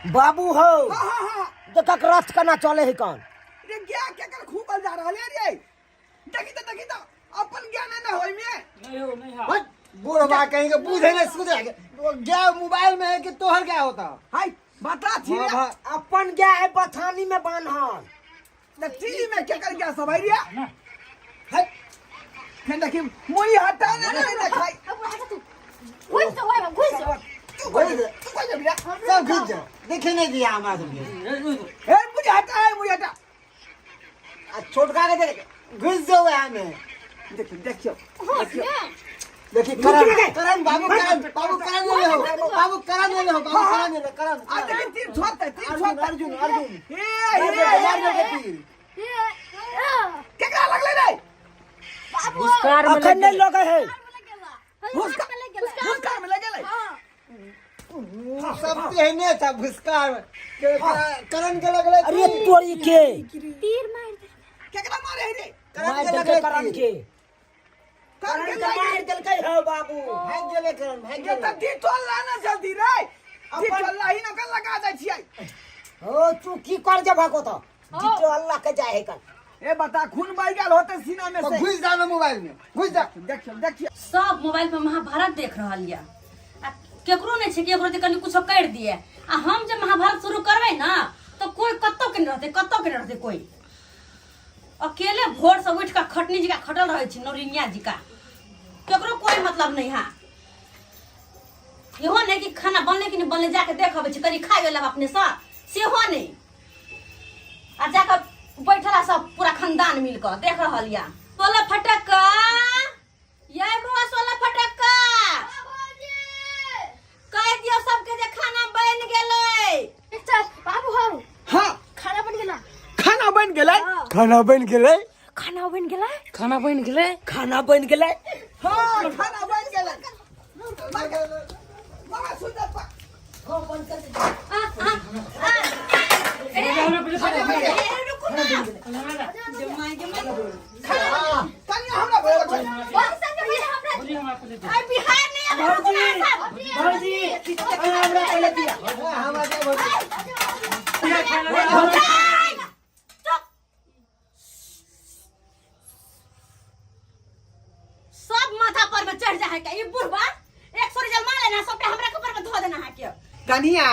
बाबू हो। हाँ हाँ हाँ। देखक रथ केना चले है कौन। रे क्या क्या कर खूबल जा रहल है रे? देखी तो, देखी तो, अपन ज्ञान ना होई में। नहीं हो, नहीं हा। हट, बूढ़वा कहीं के बूझे नहीं सुधे के। वो गया मोबाइल में है कि तोहर क्या होता? हाय बता छी रे। हाँ, अपन गया है बथानी में बान्हल। न टीवी में क्या कर गया सब रे? हट। फिर देखी मुई हटा ना नहीं देखाई। घुस जाओ ओहिमे, घुस जाओ। तू कोई तू कोई जब सब घुस जाओ, देखे नहीं दिया हमारा सबके। ए मुझे हटा है, मुझे हटा। आ छोटका के देख घुस जाओ यहाँ में। देखियो देखियो। घुस ने। देखिए करण, करण बाबू, करण बाबू, करण ले हो बाबू, करण ले हो बाबू, करण ले, करण। आ देखी तीर छोड़ते, तीर अर्जुन छोड़ते। अर्जुन अर्जुन। ए ए मार दे तीर। केकरा लगले रे? बाबू भुसकार में अखन लग नहीं गेलै। लगे है। भुसका भुसका में लगे। सब तेहने था भुसकार में। करण के लगले। अरे तोरी के। तीर मार दे। केकरा मारे है रे? करण मार के देलकै लगले करण तीर। के। करण के करण के मार देलकै हो बाबू। भाग गेलै करण, भाग ये गेलै। त डिटोल लाना जल्दी रे। डिटोल लाही न कर लगा दै छियै। हो तू की कर जब को तो जितो अल्लाह के जाए है कल। ए बता खून बह गेल होते सीना में तो से। घुस जा ना मोबाइल में, घुस जा। देखियो देखियो। सब मोबाइल पर महाभारत देख रहल यऽ आ केकरो नहि छै केकरो जे कनि कुछो करि दिए। आ हम जे महाभारत शुरू करबै ने तऽ कोइ कतौ के नहि रहतै, कतौ के नहि रहतै कोइ। अकेले भोर से उठि कऽ खटनी जकाँ खटल रहै छी, नौरिनिया जकाँ, केकरो कोइ मतलब नहि है। इहो नहि कि खाना बनलै कि नहि बनलै जाके देख अबै छी, कनि खाइ लेब अपनेसँ, सेहो नहि। आ जाकऽ बैठल आ सब पूरा खानदान मिल कऽ देख रहल यऽ। 16 फटक्का ये बौआ, 16 फटक्का कहि दियौ सबके जे खाना बनि गेलै। चल बाबू हो। हां खाना बन गेला। खाना बन गेलै। खाना बन गेलै। खाना बन गेलै। खाना बनि गेलै। खाना बन गेलै। हां खाना बन गेलै। बाबा सुन जा पा। आ, आ, आ। ए, ए, रुकू ना। जमाई, जमाई। कनिया हमरा बोल। बहुत संगे पहिले हमरा भौजी हमरा पहिले दे। आइ बिहार नहि आबै, रुकू ना सब। भौजी हमरा पहिले दिया। हमरा दे भौजी। चुप। सब माथा पर में चढ़ जा है के ई बुढ़बा 100 जमा लेना सबटा हमरा के ऊपर में धो देना है के। कनिया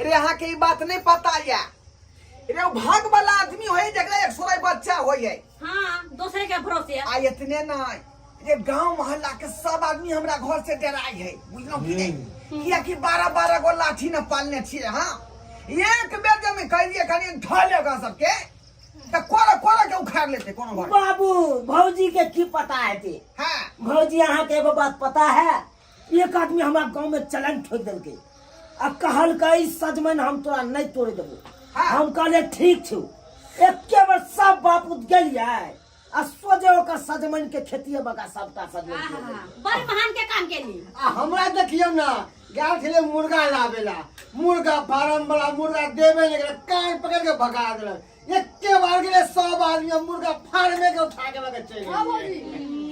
रे अहाँ के ई बात नहीं पता या रे, ओ भाग वाला आदमी होय जकरा 100 बच्चा होय है। हाँ दूसरे के भरोसे। आ इतने नहीं रे, गांव मोहल्ला के सब आदमी हमरा घर से डराई है, बुझलौं कि नहीं? किया कि 12-12 गो लाठी न पालने छियै। हाँ एक बेर जब हम कहलियै कनि धऽ लेगा सबके तऽ कोरा कोरा के उखाड़ लेते कोनो घर। बाबू भौजी के की पता है ते? हाँ। भौजी अहाँ के एगो बात पता है? एक आदमी हमरा गांव में चलन ठोक देलकै आ कहलकै सजमनि हम तोरा नहीं तोड़े देबो। हाँ। हम कहलियै ठीक छौ। एके बेर सब बाप उठ गेलियै आ सोझे ओकर सजमनि के खेतिए बगा सबटा सजमनि तोड़ देलकै। बड़ महान के काम केली। आ हमरा देखियौ ना, गेल छलै मुर्गा लाबेला, मुर्गा फार्म वाला मुर्गा देबे नहीं केलक, कान पकड़ के भगा देलक। एके बार गेलै सब आदमी आ मुर्गा फार्मे के उठा के लऽ के चलि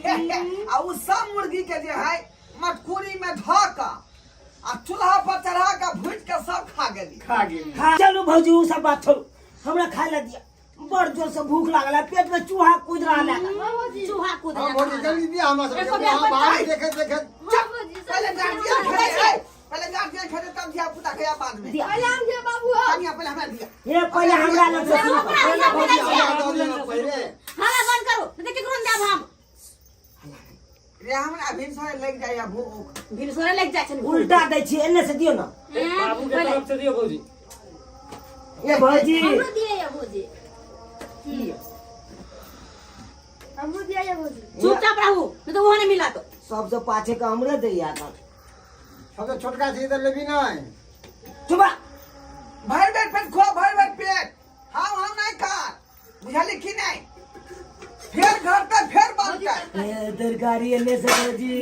गेलै। आ उ सब मुर्गी के जे है मटकुरी में धऽ कऽ आ चूल्हा पर चढ़ा कऽ भूजि कऽ सब खा गेली। खा गेली। हाँ, चलू भौजी उ सब बात छोड़ू, हमरा खाय ला दिया, बड़ जोर से भूख लागल है, पेट में चूहा कूद रहा है। चूहा कूद हाँ रहा भौजी है। जल्दी दिया हमरा सबके, एको बेर महाभारत देखे देखे। चुप, पहले गार्जियन खेतै, पहले गार्जियन खेतै तब धिया पुता खैया बाद में। पहिले हम दिया बाबू हो। कनिया पहले हमरा दिया। ये पहले हमरा लग से शुरू कर। पहिले भौजी हमरा हमरा दऽ दिअ ना पहिले। हाला बंद करू, नहीं तो केकरो नहीं देब हम। रे हमरा भिनसरे लागि जाइया भूख। भिनसरे लागि जाइ छनि भूख। उल्टा दै छी, एने से दियौ ना। बाबू के तरफ से दियौ भौजी। ए भौजी हमरो दिए या भौजी, हमरो दिया या भौजी। चुपचाप रहू, नहीं तो वो नहीं मिला तो। सबसे पाछे के हमरे दैया तक। सबसे छोटका छी तऽ लेबी नहि। चुप। भरि भरि पेट खो, भरि भरि पेट। हम नहीं खा, बुझली कि नहीं? फिर घर पे फिर बनते। ए तरकारी एने से भौजी,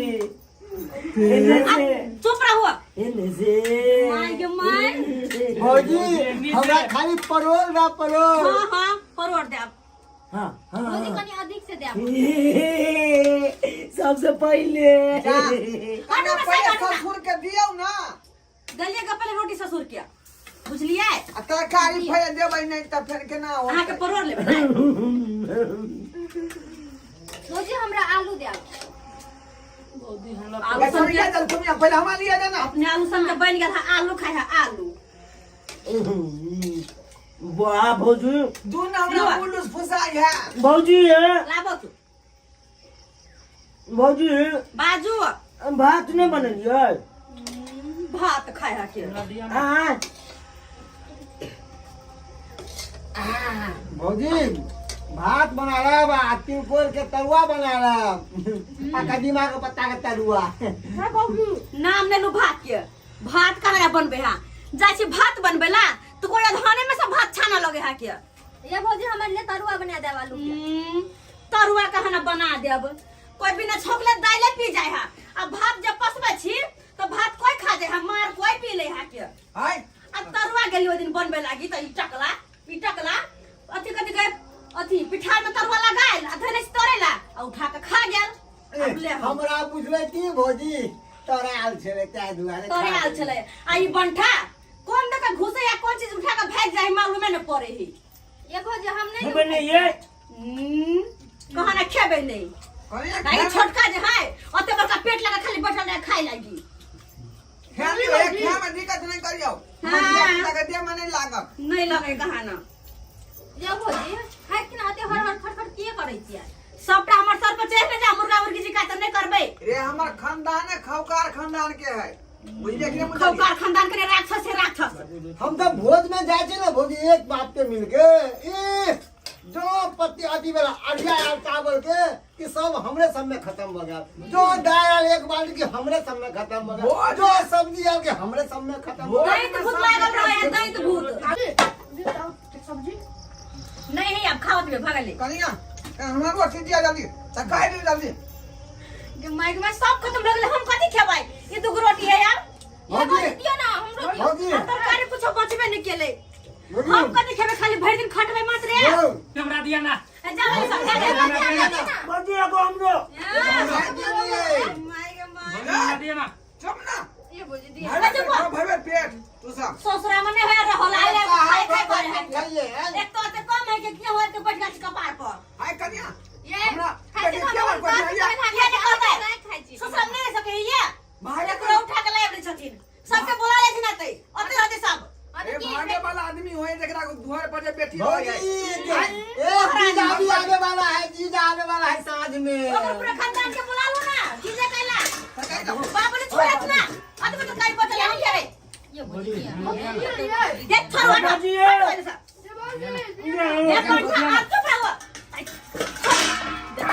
एने से। चुप रहू। एने से। My गे my. भौजी हमरा खाली परोल ना परोल। हाँ हाँ परोड़ देब। हाँ हाँ। भौजी कनि अधिक से देब। सबसे पहले जा। कन्या पहले ससुर के दियौ ना। गलिए के पहले रोटी ससुर के। बुझलियै आ तरकारी फेर देबै नहि तऽ फेर केना होतै? अहाँके परोड़ लेबै भौजी हमरा आलू देब भौजी हमरा आलू ए, सन सुनिया के जल सुनिया पहिले हमरा लिए दे ना अपने आलू सन के बनि गेल है आलू खाइ है आलू वाह भौजी दू ना हमरा लिअ। बुलुस फुसाई है भौजी लाबो तू भौजी बाजू भात नहि बनेलियै भात खाइ है के हमरा दिया ना आँय भौजी भात बना रहा बा तिलकोर के तरुआ बना रहा आ कदीमा के पत्ता के तरुआ नाम ले लू भात के भात कहाँ बनबे है जाइ छी भात बनबे ला तो कोई अधाने में सब भात छाना लगे है के ये भौजी हमर लिए तरुआ बना देब आलू के तरुआ कहाँ ना बना देब कोई बिना छौंकले दाइले पी जाए है आ भात जब पसबै छी तो भात कोई खा जाए है मार कोई पी ले है के हाय आ तरुआ गेली ओहि दिन बनबे लागी तऽ ई टकला ई टकला अथी कथी कहे अथी पिठार में तरुआ लगायल आ धने से तरेला आ उठा के खा गेल अब ले हम हमरा बुझले की भौजी तोरा आयल छलै ताहि दुआरे तोरे खा आयल छलै आ ई बंठा कोन दऽ के घुसे या कोन चीज उठा के भागि जाए मालूमे ने पड़े ही ये भौजी हम नहीं खेबै नहि ये कहाँ ना खेबै नहि कनिया आ ई छोटका जे है ओते बड़का पेट लगा खाली बैठल रहे खाए लागी खाए लियो एक खाए में दिक्कत नहीं करियो हाँ। धिया पुता के देह में नहीं लागत नहीं लगे कहाँ ना ये भौजी खाइ कि ना होते हर हर खट खट किए करै छियै सबटा हमर सर पर चढ़ि ने जा मुर्गा मुर्गी जी का तऽ नहि करबै रे हमर खानदान है खौकार खानदान के है बुझलिए कि नहीं बुझलिए खौकार खानदान के राक्षस है राक्षस हम तऽ भोज में जाइ छी ने भौजी एक बाप के मिलके ए जो पत्ती अथी वाला अरिया आयल चावल के कि सब हमरे सब में खत्म हो गया जो दाल आयल एक बाल्टी कि हमरे सब में खत्म हो गया भोज जो सब्जी आयल कि हमरे सब में खत्म हो गया दैत भूत लागल रहे है दैत भूत सब्जी नहीं है अब खाओ तुम्हें भगले कनिया हमरा रोटी दिया जल्दी त खाइ लियो जल्दी के माइक में सब खत्म भऽ गेलै हम कथी खेबै ई दूगो रोटी है यार ये भौजी दियो ना हमरो दियो भौजी आ तरकारी कुछो बचबे नहीं केलै भौजी। हम कथी खेबै खाली भरि दिन खटबै मात्र रे यौ, हमरा दिया ना जा रे सब जा जा जा भौजी एगो हमरो माय गे माय हमरा दिया ना चुप ना ये भौजी दियो भरबे पेट भरबे पेट तू सब ससुरा में नहीं होय रहल आइले खाय खाय करे है खाइए, आइए। एक तो ओते कम है कि क्यों होय के बैठ गेल छी कपार पर हाय कनिया ये हमरा खाइ छी के हम बात बात करिया किया नहि कहतै? नहीं खाइ छी ससुरा में नहीं रह सकै ये भागे एकरो उठा के लाबि लै छथिन सबके बोला लै छिन एतै ओते रहतै सब अरे ए की भागे वाला आदमी होए जकरा दुआर पर जे बेटी भौजी रहे एक जीजा भी आने वाला है जीजा आने वाला है साँझ में ओकर पूरा खानदान के बोला लो ना जीजा कैला बाबू ने छोड़त ना अतबे तो काई बचल हम खेबै ये भौजी दियो देख छोड़ हटो भौजी ये। हटो एने से। देख पंखा आप चुप रहो आई, छोड़।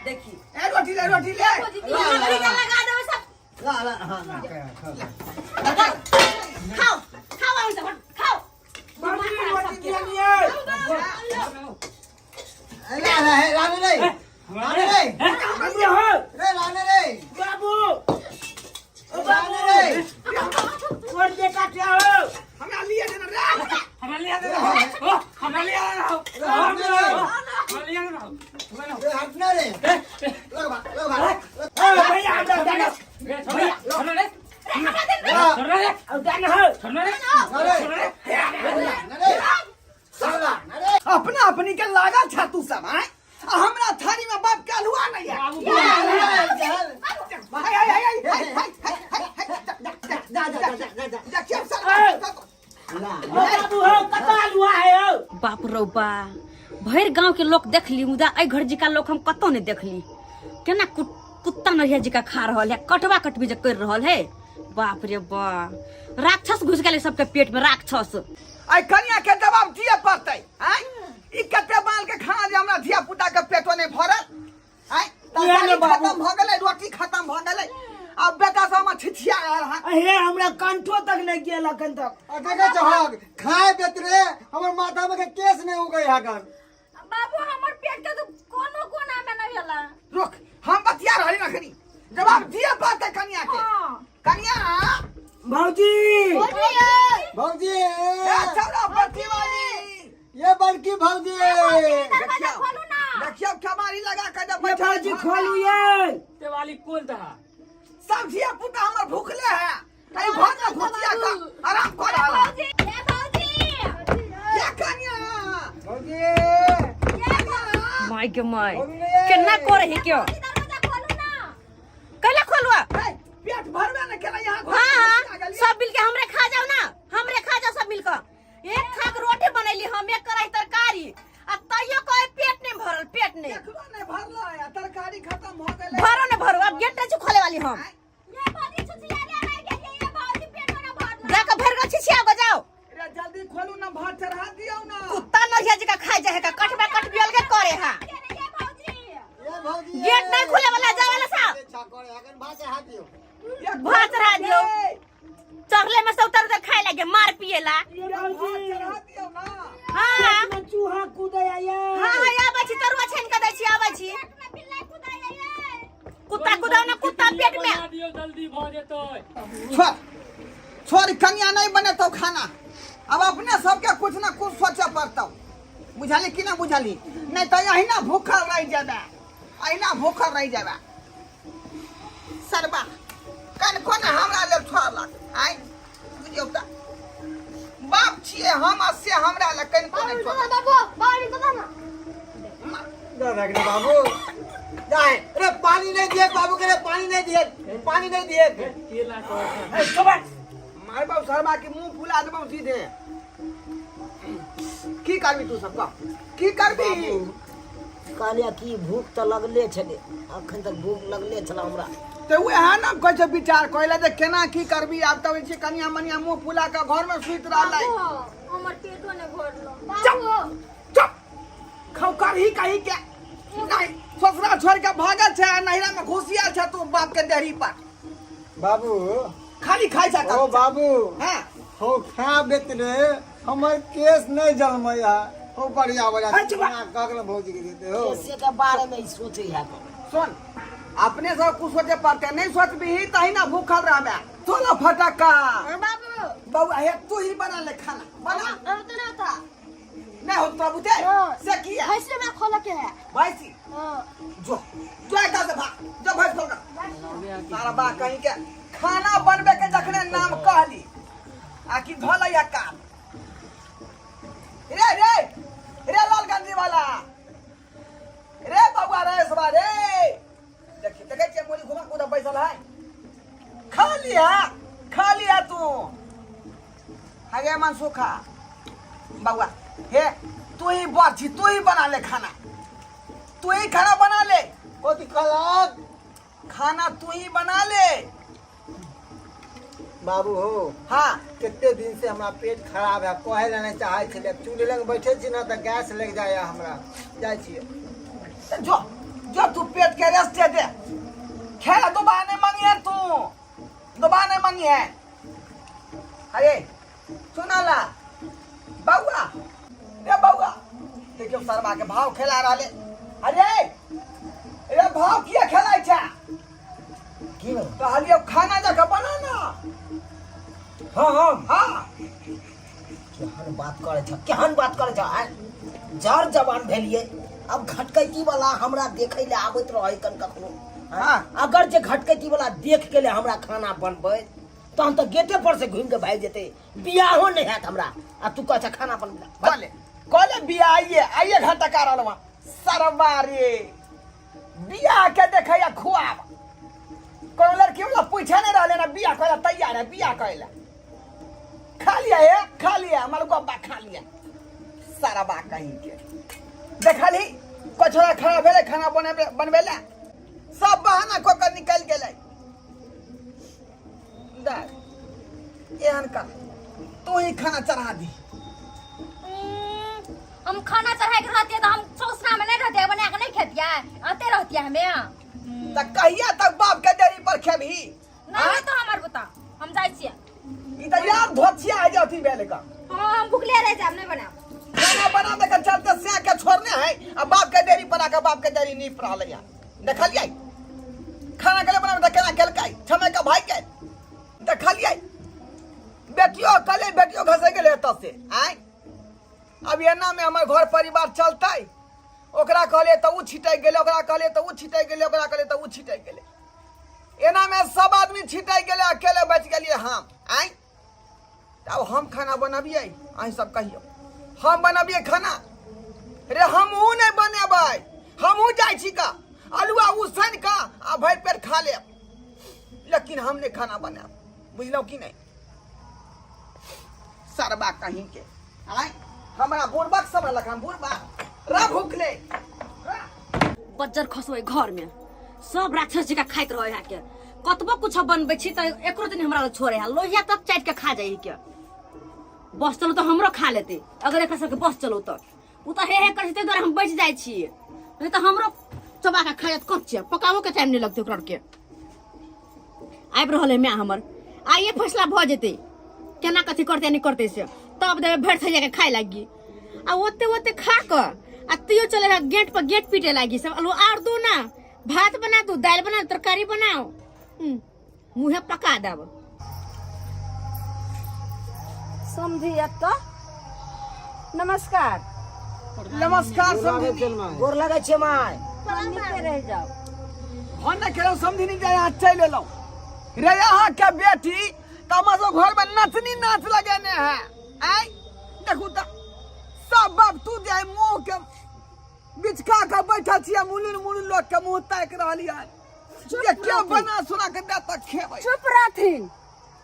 देखी ए रोटी ले रोटी ले भौजी दियो हम जीजा लगा देबै सब ला ला हाँ ला, खा, खा। खाओ खाओ आराम से खाओ भौजी रोटी दियलियै ला ला हे लाने रे लाने रे हमरो हो रे लाने रे बाबू ओ लाने बाबू रे तोर बेटा क्या हो हमरा लिए दे ना रे हमरा लिया दे ओ हमरा लिया दे लाने रे हमरा लिया दे रे हटना रे लग भा लग भा ए भैया हमरा दाना रे छोड़ रे ला छोड़ रे अब दाना हो छोड़ रे ना रे ना रे साला ना रे अपना अपनी के लागल छा तू सब आय आ हमरा थारी में बाप के अलुआ नहीं है बाबू हाय हाय हाय हाय हाय हाय हाय हाय जा जा जा जा जा जा जा जा ला ओ बाबू हो कत आलुआ है हो बाप रौ बा भरि गांव के लोग देखली मुदा एहि घर जिका लोग हम कतौ नहीं देखली केना कुत्ता नरिया जिका खा रहल है कटवा कटबी जे कर रहल है बाप रे बा राक्षस घुस गेलै सबके पेट में राक्षस आई कनिया के जवाब दिए पड़तै आय ई कते बाल के खाना जे हमरा धिया पुता के पेटो नहीं भरल आय किया ने तरकारी बाबू? खत्म भ गेलै रोटी खत्म भ गेलै अब बेटा सब हमर छिछिया रहल हन अहे हमरा कंठो तक नहीं गेल अखन तक आ देखे चहक खाए बेतरे हमर माथा में के केस नहीं उगै हकन बाबू हमर पेट के तो कोनो कोना में नहीं होला रुक हम बतिया रहली अखनी जवाब दिए पड़तै कनिया के हां कनिया भौजी भौजी ए छौड़ा बत्ती वाली ये बड़की भौजी दरवाजा खोलू ना देखियो केवाड़ी लगा के जब ये बैठल भौजी खोलू ये ते वाली कोल था सब धिया पुता हमर भूखले है कहीं घर में घुसिया के आराम कर रहल है भौजी ए भौजी गे my केना करे है क्यों दरवाजा खोलू ना कैला खोलुआ ए, पेट भरबे ने केला यहाँ घर हाँ में हाँ घुसिया गेलियै। सब मिलके हमरे खा जाओ ना हमरे खा जाओ सब मिलके एक खाक रोटी बनैली हम एक कढ़ाई तरकारी आ तैयो कहे पेट नहीं भरल पेट नहीं केकरो नहीं भरलै आ तरकारी खत्म हो गेलै भरो ने भरो अब गेट नहीं खोले वाली हम ये भौजी छुछिया ले रह गेलियै ये भौजी पेट ना भरल जाके भर गल छिछिया गो जाओ रे जल्दी खोलू ना भात चढ़ा दियौ ना कुत्ता नहिया जी का खाई जाए का कटबा कट बियल के करे हा ये भौजी ये भौजी गेट नहीं खुले वाला जाए वाला साहब। अच्छा करे अखन भात चढ़ा दियौ ये भात चढ़ा दियौ। चढ़ले में से उतर उतर खाए लगे मार पिएला ये भात भौजी चढ़ा दियौ ना हाँ पेट में चूहा कूदे आये हाँ हाँ आबै छी तरुआ छानि के दै छी आबै छी पेट में बिल्ला कुदाय ये कुत्ता कुदाओ ना कुत्ता पेट में बना दियौ जल्दी भऽ जेतै छोड़ छोड़ कनिया नहीं बनेतौ खाना अब अपने सबके कुछ ना कुछ सोचे पड़तौ बुझाली कि ना बुझाली नहीं तो अहिना भूखल रह जेबे अहिना भूखल रह जेबे सरबा कनको ने हमरा लेल छोड़लक आइ बुझियौ तऽ बाप छियै हम आ से हमरा लए कनको नहि छोड़लक बाबू बाबू दबा ना दादा के बाबू जाए अरे पानी नहीं दिए बाबू के रे पानी नहीं दिए पानी नहीं दिए केला कहै ए, चुप मारबौ सरबा के मुंह फुला देबौ सीधे की करबी तू सब कह की करबी कहलियै कि भूख तऽ लगले छलै अखन तक भूख लगले छल हमरा तऽ उएह ने कहै छै विचार कहै लए जे केना की करबी आब तऽ छै कनिया मनिया मुँह फुला कऽ घरमे सुति रहलै बाबू हमर पेटो ने भरलो बाबू चुप खाउ करही कही के नहीं ससुरा छोड़ के भागल छै आ नैहरा में घुसियल छै तू बाप के देहरी पर बाबू खाली खाइ छै ओ बाबू हाँ हो खा बेतरे हमर केस नहीं जलमै है हो बढ़िया बढ़िया अच्छा बा। कगल भौजी के देते हो कैसे के बारे में ई सोचे है सुन अपने सब कुछ सोचे पड़ते नहीं सोचबी तही ना भूखल रहबे चलो फटक्का बाबू बउआ हे तू ही बना ले खाना बना अब तो ना था नहीं हो तोरा बुते से किया भैंस में खोल के है भैंसी हां जो जो एक से भाग जो भैंस खोल कर सारा बा कहीं के खाना बनबे के जखने नाम कहली आ कि धोल या काम रे रे रे लालगंजी वाला रे बबुआ रे सवा रे देखी देखै छियै मोरी घुमा उधर बैसल है खा लिया खा लिया तू हगे मन सुखा बबुआ हे तू ही बड़ छी तू ही बना ले खाना तू ही खाना बना ले कथी कहलक खाना तू ही बना ले बाबू हो हाँ कते दिन से हमरा पेट खराब है कहे ला नहीं चाहे छलै चूल्हे लग बैठे छी ना तऽ गैस लग जाए हमरा जाइ छियै तो जो जो तू पेट के रेस्ट दे दे खेला दोबारा नहीं मांगी है तू दोबारा नहीं मांगी है अरे सुना ला बउआ रे बउआ देखियो शर्मा के भाव खेला रहले अरे रे भाव किया खेलाय छै की भेल कहलियो खाना जाके बना ना हाँ हम हाँ केहन बात करे छ केहन बात करे छ आय जर जवान भेलिए अब घटकैती वाला हमरा देखै ले आबैत रहै कन कखनो हाँ। अगर जे घटकैती वाला देख गेलै हमरा खाना बनबै तहन तऽ गेटे पर से घुमि के भागि जेतै बियाहो नहि हैत हमरा आ तू कहै छ खाना बनबै कहले कहले बिया आइए आइए घर तक आ रहल सरवा रे बिया के देखैया खुआब कोनो लड़की वाला पूछे नहीं रहले ना बिया कहला तैयार है बिया कहला खा लिया हे खा लिया हमार गब्बा खा लिया सरवा कहीं के देखली कछोड़ा खड़ा भेलै खाना बनेबे बनबै ला सब बहाना कऽ के निकलि गेलै दाय एहन कर तू ही खाना चढ़ा दी हम खाना चढ़ाई के रहतियै तऽ हम ससुरा में नहीं रहतियै बना के नहीं खेतियै आते रहतियै हमे तऽ कहिया तक बाप के देरी पर खेबही नहीं नहीं तो हमर बता हम जाइ छियै ई तऽ यार धोछिया है जे अथी भेल का हाँ हम भुखले रह जाब नहीं बनाब खाना बनाबे के चलते से के छोड़ने है आ बाप के देरी पर आके बाप के देरी नीप रहलै है देखलियै खाना के बनाबे तऽ केना केलकै छमे के भाई के देखलियै बेटियो कले बेटियो घसे गेलै एतऽ से आँय अब एना में हमर घर परिवार चलतै ओकरा कहलियै तऽ ओ छिटकि गेलै ओकरा कहलियै तऽ ओ छिटकि गेलै ओकरा कहलियै तऽ ओ छिटकि गेलै एना में सब आदमी छिटकि गेलै अकेले बचि गेलियै हम आँय तऽ आब हम खाना बनबियै अहीं सब कहियौ हम बनबियै खाना रे हमहूँ नहि बनेबै हमहूँ जाइ छी का अलुआ उसैन का आ भरि पेट खा लेब, लेकिन हम नहीं खाना बनायब, बुझलहुँ कि नहीं? सरबा कहीं के आय हमरा बुढ़बक सब रहलक हन, बुढ़बा रा भूखले बज्जर खसो घर में सब राक्षस जकाँ खाइत रहे है के। कतबो कुछ बनबै छी तऽ एको दिन हमरा लग छोड़े है, लोहिया तक चाटि के खा जाइ के। बस चलो तऽ हमरो खा लेते अगर एकरा सबके बस चलो तऽ। ओ तऽ हे हे करै छै ताहि दुआरे हम बचि जाइ छी, नहीं तऽ हमरो चबा के खा जात कच्चे, पकाबो के टाइम नहीं लगतै ओकरा के। आबि रहल है माय हमर, आइए फैसला भऽ जेतै केना कथी करतै नहीं करतै से, तब देबै भरि थैया के खाय लागी। आ ओते ओते खा कऽ आ तैयो चले है गेट पर गेट पीटे लागी सब, आलू आर दू ना, भात बना दू, दालि बना, तरकारी बनाओ, मुँहे पका देब। समझी एतऽ नमस्कार। नमस्कार समझी। गोर लगै छै माय। नीके रहि जाओ। हम नहि खेलहुँ समझी, जाय अहाँ चलि एलहुँ रे। अहाँ के बेटी तऽ हमर सब घर में नचनी नाच लगेने है। आय देखू तऽ सब बाप तू जे मुँह के बिचका के बैठल छियै, मुलुन मुलुन लोक के मुँह ताकि रहलियै जे के बना सुना के दे तक खेबै। चुप रहथिन।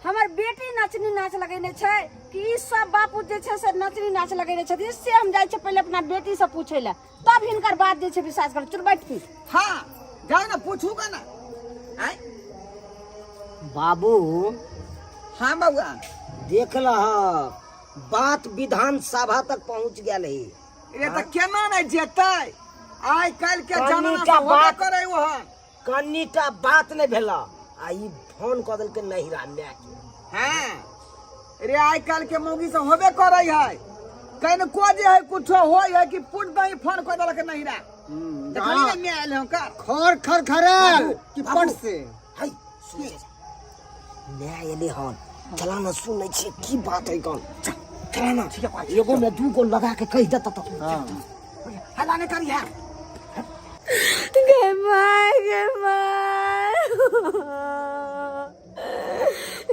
हमर बेटी नचनी नाच लगेने छै कि ई सब बापू जे छै से नचनी नाच लगेने छथिन, से हम जाइ छियै पहिले अपना बेटी से पूछै लए, तब हिनकर बात जे छै विश्वास कर। चुप बैठथिन। हाँ जाउ ने पूछू का ना। आय बाबू। हाँ बउआ। देख लहक बात विधान सभा तक पहुंच गेल है। रे तऽ केना नहि जेतै, आइ काल्हि के कनिटा जमाना मे होबे बात- करै ओहन। कनिटा बात नहि भेल आ ई फोन कऽ देलकै नहिरा माय के। हाँ रे आइ काल्हि के मौगी सब होबे करै है, कनिको जे है कुछो होय है कि पुट दही फोन कऽ देलक नहिरा। देखली ने माय आयल हँ का खर खर खरल कि पट से। है सुन जा, माय एलै हन, चला ना सुनै छियै की बात है कौन। चला ना, एगो में दू गो लगा के कहि देता तऽ। हल्ला नहि करिहे। गे my, गे my,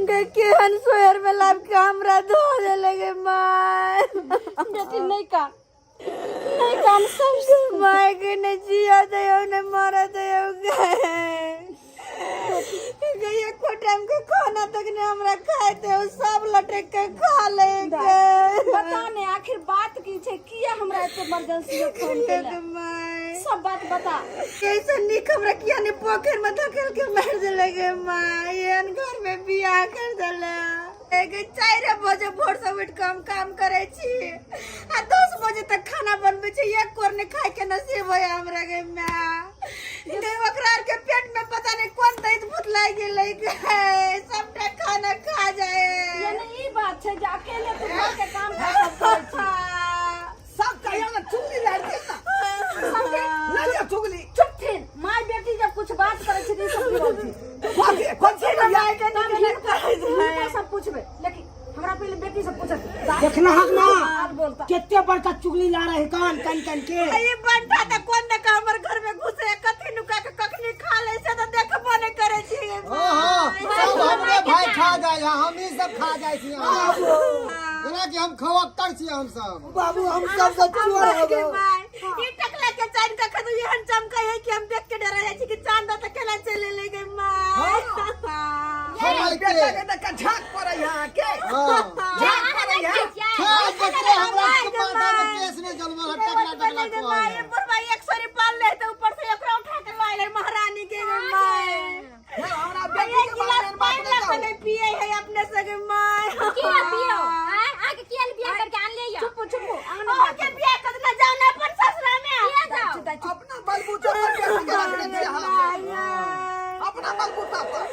गे केहन सोयर में लाब के हमरा धो देले गे my. बेटी नहीं का नहीं काम सब my के नहीं जिया दयो नहीं मारा दयो गे। गे एको टाइम के खाना तक नहीं हमरा खाए दे, सब लटक के खा ले गे। बता ने आखिर बात की छै, किया हमरा एते इमरजेंसी में फोन केला, सब बात बता। कैसे निक हमरा किया ने पोखर में धकेल के मार देले गे माँ, एहन घर में बियाह कर देले। एक 4 बजे भोर से उठ के हम काम करे छी आ 10 बजे तक खाना बनबे छी, एक कोर ने खाए के नसीब होय हमरा गे माँ। गे ओकरा आर के पेट में पता नहीं कौन दैत भूत लागि गेलै गे, सबटा खाना खा जाए। यानी ई बात छै जे अकेले तू घर के काम काज सब करै छी। सब कहियो ना चुगली लड़ के ना लड़ लिया चुगली। चुप थिन my बेटी, जब कुछ बात करै छै त ई सब की बोल छी। कौन सी कौन सी माय के नहीं करै छै सब पूछबे, लेकिन हमरा पहले बेटी से पूछत। देखना हक ना आर बोलता केते बड़का चुगली ला रहे कान कान कान के। ई बंटा त कोन ने हमर घर में घुसे कथी नुका के कखनी खा ले से त देखबो नहीं करे छी। हाँ, सब हमरे भाई खा जाए है, हम ही सब खा जाए छी। जेना कि हम खवक्कर छी हम सब। बाबू हम सब के चोर हो गए। ई टकला के चांद का खदु एहन चमकै है कि हम देख के डरा जाय छी कि चांद त केना चले ले गए माय। हम बेटा के त झाक पड़ै है अहाँ के। हाँ। झाक पड़ै है। छह बच्चे हमरा के माथा में केस नहीं जलमल है, टकला टकला माय कहै है। बुढ़वा 100 रुपया ले त ऊपर से एकरा उठा के लाइल महारानी के गे माय। हमरा बेटी एक के बारे गिलास में बात पानी नहीं ला कहू। नहीं पिए है अपने सगे my. किया पियो आय आके किया बियाह करके आन ले या। चुप चुप अंगना के बियाह करना जाओ ना अपन ससुरा में किया जाओ। अपना बलबूता पर बेटी के रखने छियै हम, अपना बलबूता पर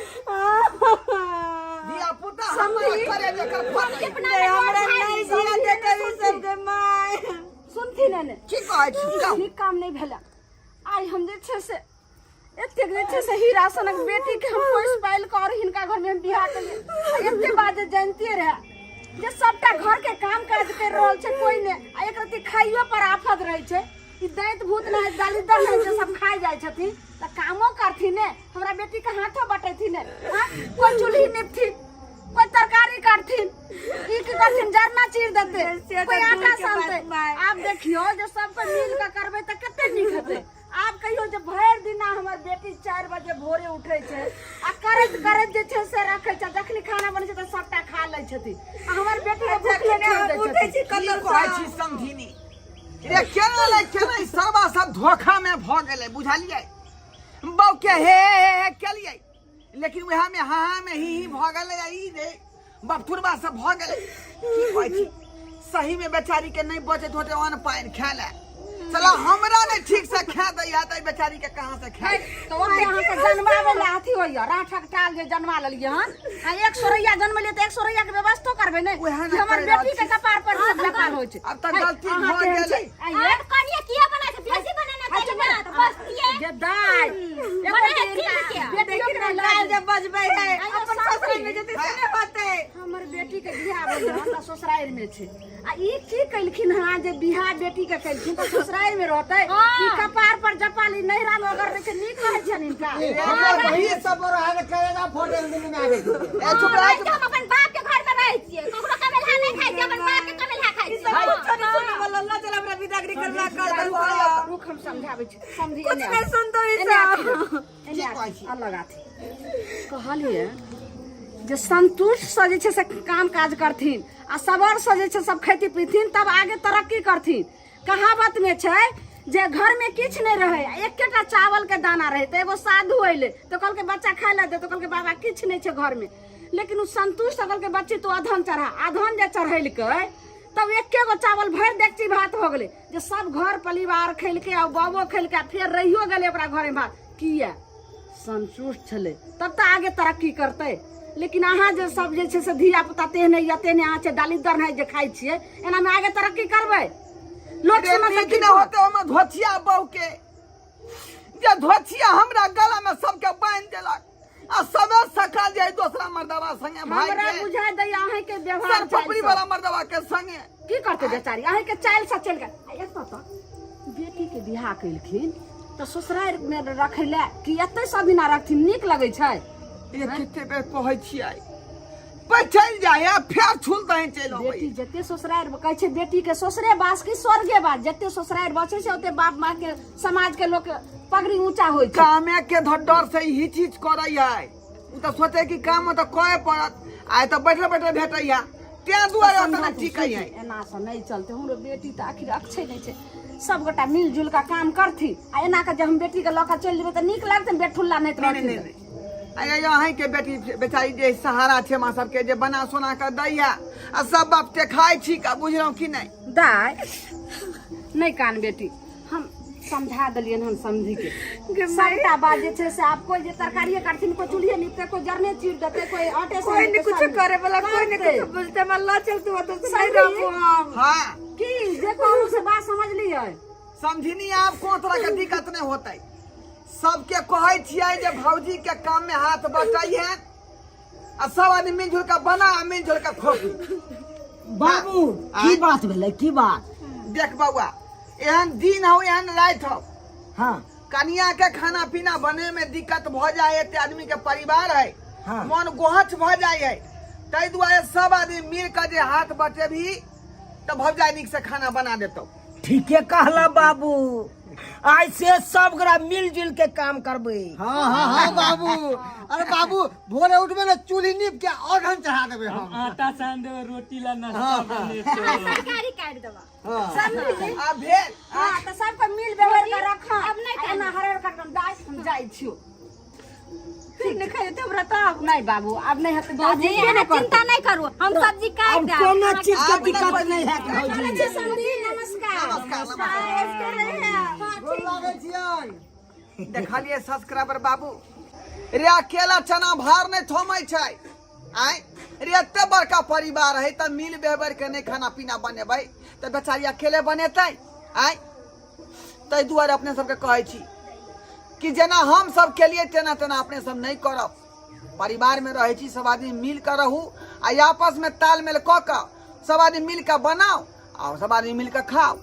धिया पुता हमरा करे जकर फटे। हमरा नहीं जिया देते ई सब के my. सुनथिन ने की कहै छी कहू। ठीक काम नहीं भेला। आइ हम जे छै से एतेक जे छै से हीरा सनक बेटी के हम पोसि पालि कऽ और हिनका घर में हम बियाह केलियै। एते बात जे जनितियै रहे जे सबटा घर के काम काज कर रहल छै कोई ने, आ एक रत्ती खाइयो पर आफत रहै छै। ई दैत भूत नहि दलिदर नहि जे सब खाइ जाइ छथिन तऽ कामो करथिन ने, हमरा बेटी के हाथो बटेथिन ने। हाँ, कोई चूल्ही निपथिन, कोई तरकारी काटथिन, ई की करथिन जरना चीर देते, कोई आटा सानते। आब देखियो जे सब कोई मिल के करबै तऽ कते नीक हेतै। कहियो जे भरि दिना हमर बेटी 4 बजे भोरे उठै छै आ करैत करैत जे छै से रखै छै, जखनी खाना बनै छै तऽ सबटा खा लै छथिन आ हमर बेटी के भूखले छोड़ि दै उठै छथिन। छी की कतौ कहै छी समधिनी रे, केना नहि केना ई सरबा सब धोखा में भऽ गेलै, बुझलियै? बौ के हे हे हे केलियै, लेकिन वएह में हाँ हाँ में ही ही भऽ गेलै आ ई जे बपथुरबा सब भऽ गेलै। की कहै छी, सही में बेचारी के नहि बचैत होतै अन्न पानि खाय लए। चला हमरा नहि ठीक से खा दैया तऽ बेचारी के कहाँ से खाय? तऽ ओते अहाँके जनमाबै लए अथी होइया, राठक टाल जे जनमा लेलियै हन आ एक सौ रुपैआ जनमेलियै तऽ एक सौ रुपैआ के व्यवस्थो करबै ने उएह ने कि हमर कहि रहल बेटी के छी। कपार पर सब व्यापार होइ छै। आब तऽ है, गलती अहाँ भऽ केहन गेलै। छी? आइये। आब कनिया किया बना छै? बेसी बनाना अच्छा, चाही ना तऽ बस किए जे दाइ बना चीज के बेटियो के काल लाज जे बजबै है आइयो अपन सासुर ससुराल में जेतै से नहि होतै। हमर बेटी के बियाह भेल हन तऽ ससुरारि में छै आ ई की केलखिन हँ जे बियाह बेटी के केलखिन तऽ ससुरारि में रहतै हाँ। ई कपार पर जपाली नैहरा में अगर रहै छै, नीक कहै छनि हिनका? हमर बहिन सब बड़ है करेगा फोटे दिन में आबै छै। ए चुप रह। रहै छी हम अपन बाप के घर में रहै छियै, ककरो कमेलहा नहि खाइ छियै, अपन बाप के कमेलहा खाइ ई छियै। सब कुछो नहीं सुनै वाला, ला चल हमरा बिदागरी करला कर दू। रुक, हम समझाबै छी समझी। कुछ नहीं सुनतो ई एने सब। आथी रह, एने की कहै आथी, छी? अलग आथी कहलियै जे संतुष्टसँ जे छै से काम काज करथिन आ सबरसँ जे छै सब खेती पीथिन तब आगे तरक्की करथिन। कहावत में छै जे घर में किछु नहि रहै, एकेटा चावल के दाना रहै तऽ एगो साधु अयलै तऽ कहलकै बच्चा खाय लए दे, तऽ कहलकै बाबा किछु नहि छै घर में, लेकिन ओ संतुष्ट कहलकै बच्ची तू अधन चढ़ा। अधन जे चढ़ेलकै तब एके गो चावल भरि डेकची भात हो गेलै जे सब घर परिवार खेलकै आ बाबो खेलकै आ फेर रहियो गेलै ओकरा घरमे भात। किया? संतुष्ट छलै तब तऽ आगे तरक्की करतै। लेकिन अहाँ जे सब जे छै से धिया पुता तेहने या तेहने अहाँ छै दालिदर है जे खाइ छियै, एनामे आगे तरक्की करबै? लोक रे सुनत तऽ नीक की नहि कहत? होतै ओहिमे धोथिया बहू के जे धोथिया हमरा गला में सबके बान्हि देलक आ सबे सकाल जाय दोसरा मर्दवा संगे भाग हमरा के बुझाइ दैया अहाँके व्यवहार सर पपड़ी चालि वाला मर्दवा के संगे की करतै बेचारी अहाँके चालि से चलि गेल। आ एतऽ तक बेटीके बियाह केलखिन तऽ ससुरारिमे रखै लए कि एतै सब दिना रखथिन नीक लगै छै? ये कते बेर कहै छियै पर चलि जाइ आ फेर छुल दही चलि अबै। बेटी जते ससुरारि कहै छै बेटी के ससुरे बास कि स्वर्गे बास, जते ससुरारि बसै छै ओते बाप माँ के समाज के लोक पगड़ी ऊंचा होइ छै। कामे के धर डर से ही चीज करै है, उ तऽ सोचे कि काम तऽ करे पड़त, आइ तऽ बैठल बैठल भेटैया, तें दुआरे ओतना समझा टिकै है। एना से नहीं चलते, हमरो बेटी तऽ आखिर अक्षय नहीं छै, सब गोटा मिलजुल के काम करथिन आ एना के जे हम बेटी के लऽ के चलि जेबै तऽ नीक लगतै? बेठुल्ला नहि नहीं नहीं रहथिन। नहीं नहीं, अहीं के बेटी बेचारी जे सहारा छै हमरा सबके जे बना सोना के दैया आ सब बाप ते खाइ छी का, बुझलहुँ कि नहि? दाय नहि कान बेटी, हम समझा देलियनि हन समझी के सबटा बात जे छै से। आब कोइ जे तरकारिए काटथिन, कोइ चूल्हे निपतै, कोइ जरने चीर देतै, कोइ आटे कोई नहीं कुछ करे वाला, कोई नहीं करतै। कुछ बोलते, हमरा ला चल तू ओतऽ से नहीं समझी? रहबो हम। हाँ की जे कहू से बात समझलियै? समझिनी, आब कोनो तरह के दिक्कत नहि होतै। सबके कहै छियै जे भौजी के काम में हाथ बटै है आ सब आदमी मिलजुल के बना आ मिलजुल के खोपी। बाबू की बात भेलै, की बात? देख बौआ, एहन दिन हो एहन राति हो। हाँ। कनिया के खाना पीना बने में दिक्कत भऽ जाए, एते आदमी के परिवार है। हाँ। मन गोहच भऽ जाए है, ताहि दुआरे सब आदमी मिल के जे हाथ बटेबही तऽ भौजाई नीक से खाना बना देतौ। ठीके कहला बाबू, आइ से सब गोरा मिलजुल के काम करबै। हाँ हाँ हाँ बाबू, अरे बाबू भोरे उठबे ने चूल्ही नीप के अधन चढ़ा देबै हम। आटा सान देबै रोटी ला नाश्ता बनेतौ। तरकारी काटि देबा। समझी? आ भेल। हाँ तऽ सबके मिल व्यवहार के रख। अब नहि आ एना हरहर कटम दाइ, हम जाइ छियौ। फिर नहीं खाइ देतै हमरा तब। नहीं बाबू, अब नहीं हेतै। भौजी दादी अहाँ चिंता नहीं करू, हम सब्जी काटि अब देब। कोनो चीज के आब दिक्कत नहि नहीं है भौजी। समझी, नमस्कार। नमस्कार नमस्कार। गोर लागै छियनि। देखलिए सब्सक्राइबर बाबू रे, अकेला चना भार नहीं थोमै छै। आय रे, एते बड़का परिवार है तऽ मिल बेहबर के नहीं खाना पीना बनेबै तऽ बेचारी अकेले बनेतै? आय ताहि दुआरे अपने सबके कहै छी कि जेना हम सब केलिए तेना तेना अपने सब नहीं करब। परिवार में रहै छी, सब आदमी मिल कऽ रहू आ आपस में तालमेल कऽ कऽ सब आदमी मिल कऽ बनाउ आ सब आदमी मिल कऽ खाउ।